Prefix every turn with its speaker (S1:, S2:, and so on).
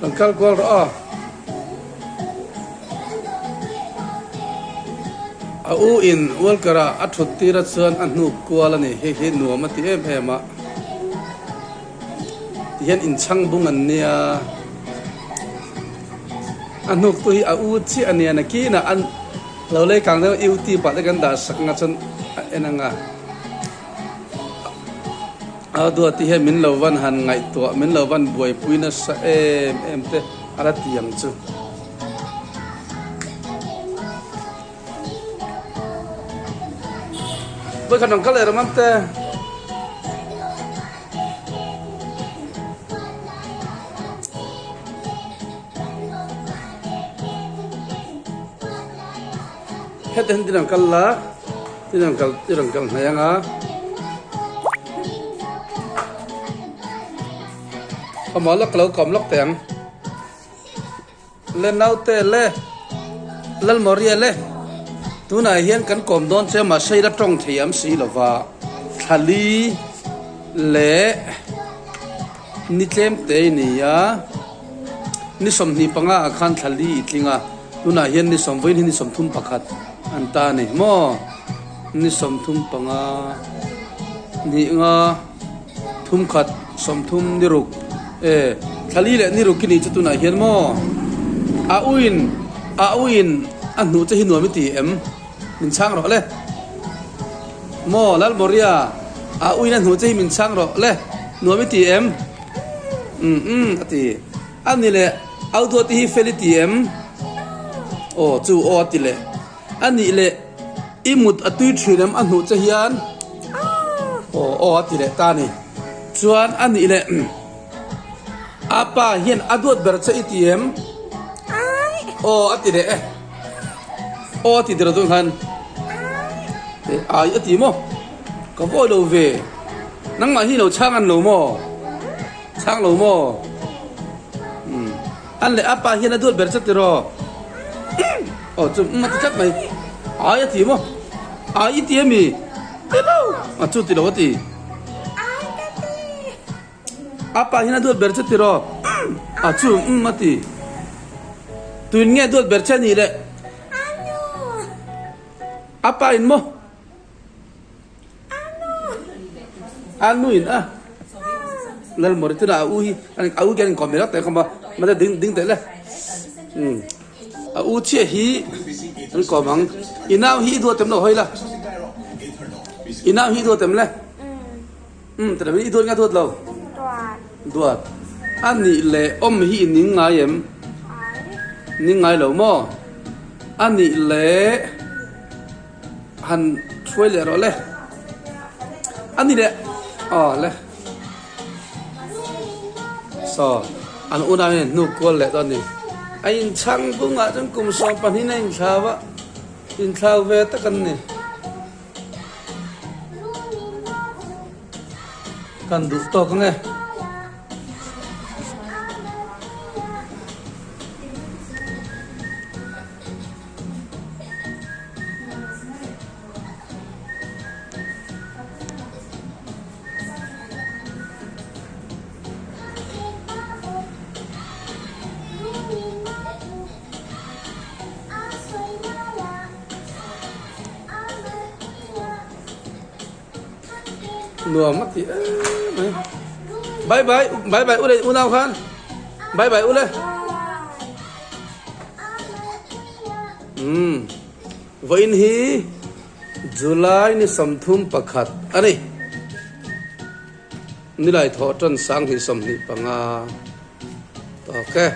S1: Kan kal kual rawh a. A u in Walker ah a thut tir a chuan a hnuk kual a ni. Hei hi nuam a ti em em a. Tihian inchhang bung an nia. A hnuk tu hi a u chiah a nia nakinah an lo lei kang deuh YouTube ah te kan dah sak anga chuan a en anga. A duati hian min lo van han ngaihtuah, min lo van buaipui nasa em em te a la ti ang chu. Vawikhat rawn kal leh rawh Mamte. Heta hian tin an kal la, tin an kal i rawn kal hnai ang a. Amah lawk ka lo kawm lawk teh ang. Le naute le Lalmawria le tunah hian kan kawm dawn che mahse ila tawng thei am si lova thlali leh ni tlem te i ni a ni 25 ah khan thlali i tling a tunah hian ni sawmvawiin hi ni 31 an ta a ni maw ni 35 hnih nga. Thumkhat, 30 ni ruk, e, thlali leh ni ruk i nih chu tunah hian maw? A uin, a uin a hnuh che hi nuam i ti em? Min chhang rawh le. Maw, Lalmoria, a uin a hnuh che hi min chhang rawh le, nuam i ti em? Umm umm, a ti. A ni leh, au duat i hi fel i ti em? Aw, chu aw a ti leh. A nih leh i mut a tui thin em a hnuh che hian aw aw a ti leh ta a ni. Chuan a nih leh a pa hian a duat ber che i ti em? Aw a ti leh e. Aw a ti der dawn khan ai a ti maw? Ka vawi lo ve. Nangmah hi lo chhang an lo maw? Chhang lo maw? Umm. An leh a pa hian a duat ber che tiraw? Aw chu umm a ti tlat mai. Ai a ti maw? Ai i ti ami? Ti lo. A chu ti lo a ti.
S2: Ai ka ti.
S1: A pa hian a duat ber che tiraw? A chu umm a ti. Tuin nge duat ber che nih le?
S2: Anu.
S1: A pa in maw? A nuin a Lalmawri tuna a u hi a u hian inkawm ve rak teh khawm a mate ding ding teh le um a u chiah hi an kawm ang i nau hi i duat em lo hawi la i nau hi i duat em le um teh i duat nge duat lo duat a nih leh awm hi i ning ngai em ning ngai lo maw a nih leh. Han hruai leh rawh le. A ni leh. Aw le. Saw an unau hian hnuk kual leh dawn a ni. A inchhang bungah chuan kum 12 a inthlau a, inthlau ve tak an ni. Kan duh tawk ang e. Nuam a ti em mai. Bye bye bye bye ule unau khan bye bye ule. Umm vawiin hi July ni 31 a ni. Nilai thawh tan 2025 tawk e.